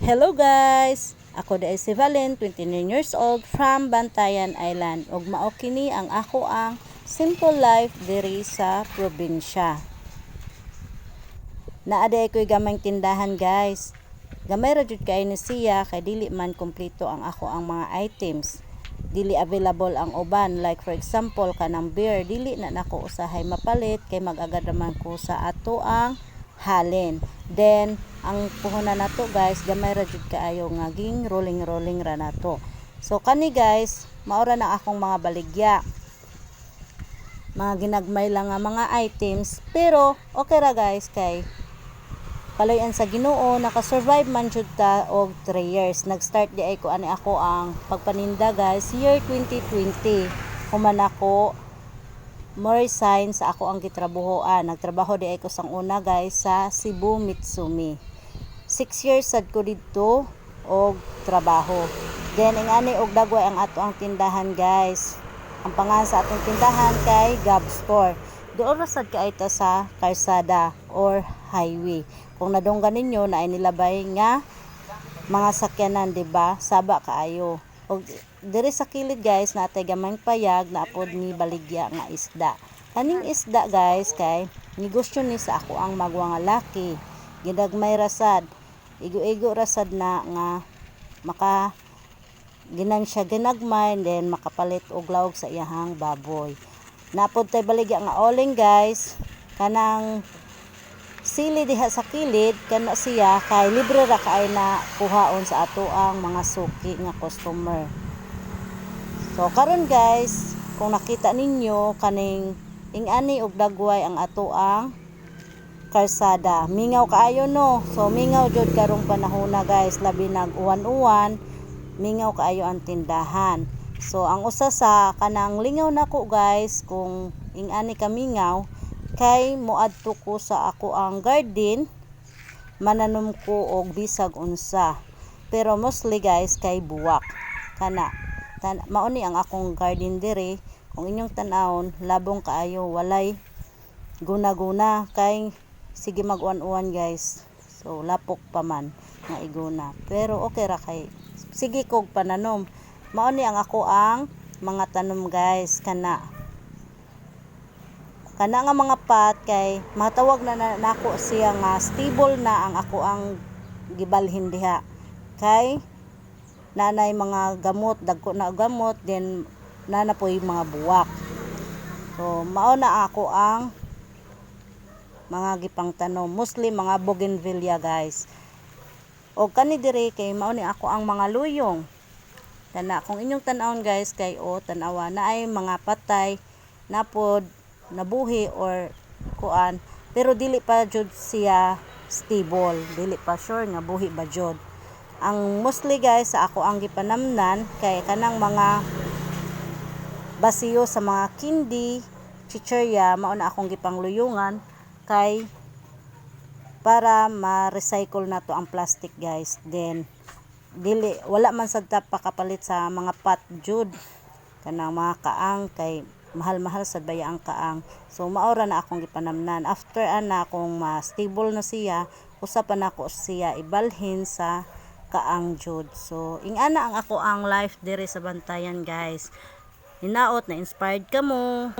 Hello guys! Ako diay si Valen, 29 years old, from Bantayan Island, ug mao kini ang ako ang simple life diri sa probinsya. Naa diay ko'y gamayng tindahan, guys. Gamay ra jud kaayo ni siya kay dili man kumpleto ang ako ang mga items. Dili available ang uban, like for example kanang beer, dili na nako usahay mapalit kay mag-agad raman ko sa ato ang halin. Then ang puhunan nato, guys, gamay ra jud kaayo nga ging rolling rolling ra nato. So kani guys, mao ra na akong mga baligya. Mga ginagmay lang nga mga items, pero okay ra guys, kay kaloy-an sa Ginoo, naka-survive man jud ta og 3 years. Nag-start diay ko ani ako ang pagpaninda, guys, year 2020. Human ako mo resign sa ako ang gitrabahoan. Nagtrabaho diay ko sang una, guys, sa Cebu Mitsumi. 6 years sad ko didto og trabaho. Then ingani og dagway ang ato ang tindahan, guys. Ang pangalan sa atong tindahan kay Gab Store. Doon ra sad kay ta sa kalsada or highway. Kung nadunggan ninyo, naay nilabay nga mga sakyanan, di ba? Saba kaayo. Og diri sa kilid, guys, natay gamayng payag na apod ni baligya nga isda. Kaning isda, guys, kay negosyo ni sa ako ang magwa nga laki. Ginagmay ra sad. Igo-igo ra sad na nga maka ginan siya ginagmay, then makapalit og lawog sa iyahang baboy. Napod tay baligya nga oling, guys. Kanang sili diha sa kilid kana siya kay libre ra kay na kuhaon sa ato ang mga suki nga customer. So karon guys, kung nakita ninyo kaning ingani og dagway ang ato ang kalsada. Mingaw kaayo, no. So mingaw jud karong panahona, guys, labi nag uwan-uwan, mingaw kaayo ang tindahan. So ang usa sa kanang lingaw nako, guys, kung ingani ka mingaw, kay moadto ko sa ako ang garden, mananom ko og bisag unsa. Pero mostly, guys, kay buwak. Kana tan mao ni ang akong garden diri. Kung inyong tan-awon, labong kaayo, walay guna-guna kay sige mag-uwan-uwan, guys. So lapok pa man nga iguna. Pero okay ra kay sige kog pananom. Mao ni ang ako ang mga tanom, guys, kana. Kana nga mga pot kay matawag na nako siya nga stable na ang ako ang gibalhin diha. Kay nanay mga gamot, dagko na og gamot, then nana poy mga buwak. So mao na ako ang mga gipangtanom, mostly mga bougainvillea, guys. Og kani diri kay mao ni ako ang mga luyong. Kana kung inyong tan-awon, guys, kay o tan-awa na ay mga patay napod nabuhi or kuan, pero dili pa jud siya stable, dili pa sure nga buhi ba jud. Ang mostly, guys, sa ako ang gipanamnan kay kanang mga basiyo sa mga candy, chichirya, mao na akong gipangluyungan kay para ma-recycle nato ang plastic, guys. Then dili wala man sad ta pakapalit sa mga pot jud, kanang mga kaang, kay mahal-mahal sad baya ang kaang. So mao ra na akong gipanamnan. After ana, kung ma-stable na siya, usa pa nako siya ibalhin sa kaang jud. So ingana ang ako ang life diri sa Bantayan, guys. Hinaot na inspired kamo.